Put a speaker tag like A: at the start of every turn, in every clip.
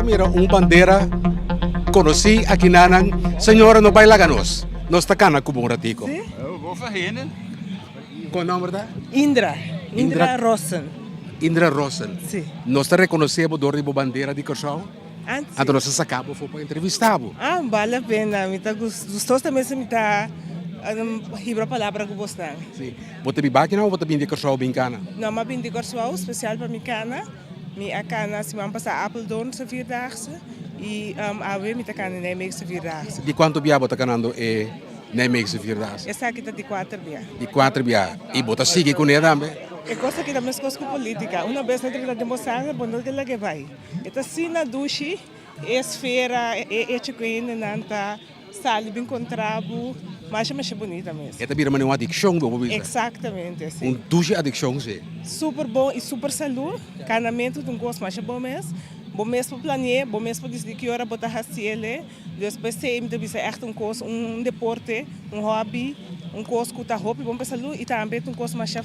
A: mira un bandera konosí aki nanan. Señora no bai laga nos. Nos ta kana ku bo un ratico. Kon nomber ta?
B: Indra. Indra Rossen.
A: Indra Rossen.
B: Si.
A: Nos ta rekonosé bo dor di bo bandera di Kòrsou.
B: Anto
A: Anto nos a saka bo afó pa entrevistá bo.
B: Ah, bale la pena. Mi ta gustoso tambe si mi ta hibra palabra ku bosnan.
A: Si. Bo ta biba akinan òf bo ta bini di Kòrsou bin kana?
B: No, mi a bini di Kòrsou spesial pa mi kana. Mi a kana siman pasá Apeldoornse Vierdaagse i awe mi ta kana Nijmeegse Vierdaagse.
A: Di kuantu bia bo ta kanando e Nijmeegse Vierdaagse?
B: Esaki ta di kuater bia.
A: Di kuater bia. I bo ta sigui kuné tambe?
B: E kos aki ta meskos ku politika. Una bes ta drenta den bo sanger, bo no ke lag'é bai. E ta asina dushi, e esfera, e echo ku e hendenan ta sali bin kontra bo, masha masha bunita mes.
A: E ta bira manera un adikshon bo por bisa.
B: Eksaktamente, si.
A: Un dushi adikshon, si.
B: Super bon i super salú. Kanamentu ta un kos masha bon mes. Bo mes por plane'é, bo mes por disidí ki ora bo ta hasi el. Dus p'esei mi ta bisa ègt un kos, un deporte, un hòbi, un kos ku ta hopi bon pa salú i tambe ta un kos masha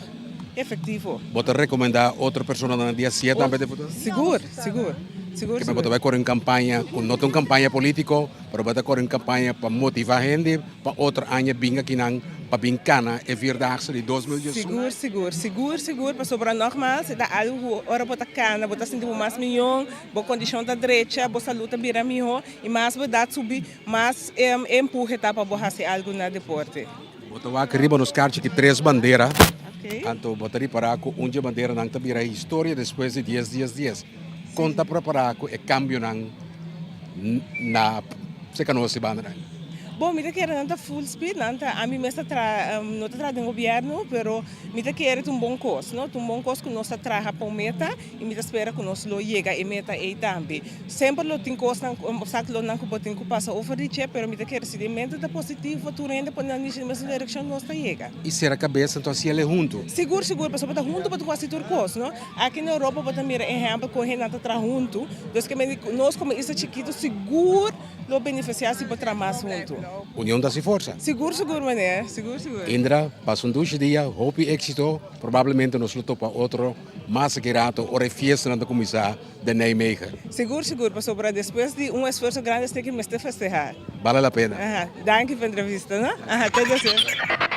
B: efektivo.
A: Bo ta rekomendá otro personanan di hasié tambe den futuro?
B: Sigur, sigur, sigur,
A: Kimen bo ta bai kore un kampaña ku no ta un kampaña polítiko, pero bo ta kore un kampaña pa motivá hende pa otro aña bin akinan pa bin kana e Vierdaagse di 2021?
B: Sigur, sigur, sigur, sigur, pasobra nògmals e ta algu ku ora bo ta kana bo ta sinti bo mas mion, bo kondishon ta drecha, bo salú ta bira mihó. I mas bo edat subi, mas e empuhe ta pa bo hasi algu na deporte.
A: Bo ta wak riba nos karchi ki tres bandera, anto bo ta ripará ku un dje banderanan ta bira historia despues di dies dies dies. Kon ta prepará ku e kambionan na seka nos di bandanan?
B: Bon, mi ta kere nan ta full speed, nan ta, ami mes ta traha, no ta traha den gobièrnu, pero mi ta kere ta un bon kos, no? Ta un bon kos ku nos ta traha pa un meta. I mi ta spera ku nos lo yega e meta ei tambe. Semper lo tin kosnan, opstákulonan ku bo tin ku pasa over di dje, pero mi ta kere si den mente ta positivo, tur hende pone nan mishi den mesun direkshon, nos ta yega.
A: I sera kabes anto hasi el huntu?
B: Sigur, sigur, pasobra bo ta huntu bo ta ku hasi tur kos, no? Aki na Europa bo ta mira ehèmpel kon hendenan ta traha huntu, dus ke mende nos komo isla chikitu sigur lo benefisiá si bo traha mas huntu.
A: Union ta hasi forsa.
B: Sigur, sigur, meneer, sigur, sigur.
A: Indra, pasa un dushi dia, hopi éksito, probablemente nos lo topa otro. Mas aki rato ora e fiestanan ta kuminsá den Nijmegen.
B: Sigur sigur pasobra despues di un esfuerso grandi esaki mester festehá.
A: Bale la pena.
B: Aha, danki pa entrevista no. Aha, te despues.